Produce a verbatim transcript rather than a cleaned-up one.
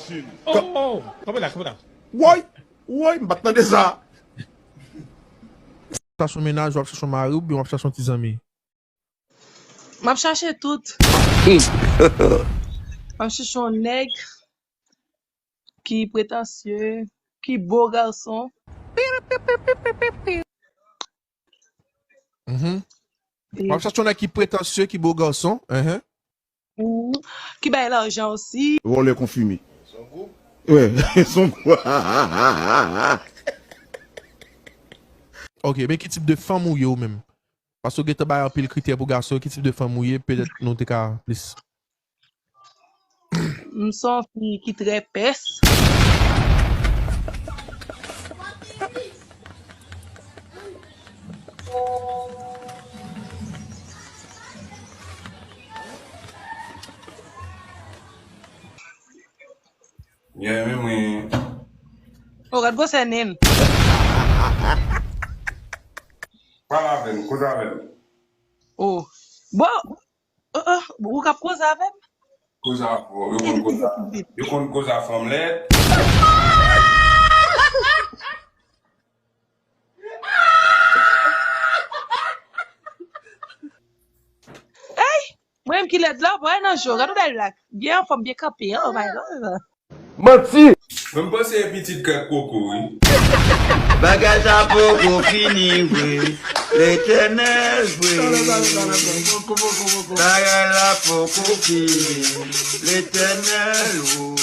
Oh, oh, oh. Kanpe la, kanpe la. Woy, woy, m pa t tande sa. W ap chache yon mennaj, w ap chache yon mari, oubyen w ap chache yon ti zanmi? M ap chache tout. M ap chache yon nèg ki pretansye, ki bo gason. Mhm. E w ap chache yon nèg ki pretansye, ki bo gason. Mhm. Mhm. Ki bay lajan osi. Vòlè konfime. Wè, son gwo. Ok, men ki tip de fanm ou ye ou menm? Paske w gentan bay anpil kritè pou gason, ki tip de fanm ou ye, petèt nou te ka plis. M se yon fi ki trè pès. Yeah, men mwen. O, gad gwosè nen l. Pale avè m, koze avè m. O. Bon, o, o, ou k ap koze avè m? Koze avè w, yo konn koze a, yo konn koze a fanm lèd. Ey! Mwen menm ki lèd la, pa nan jo, gad yon bèl black. Byen anfòm, byen kanpe, oh my God. Manti! Mwen m panse e pitit kèk koko, wi. Bagay sa poko fini vre. Letènèl vre. Bagay la poko fini. Letènèl, o.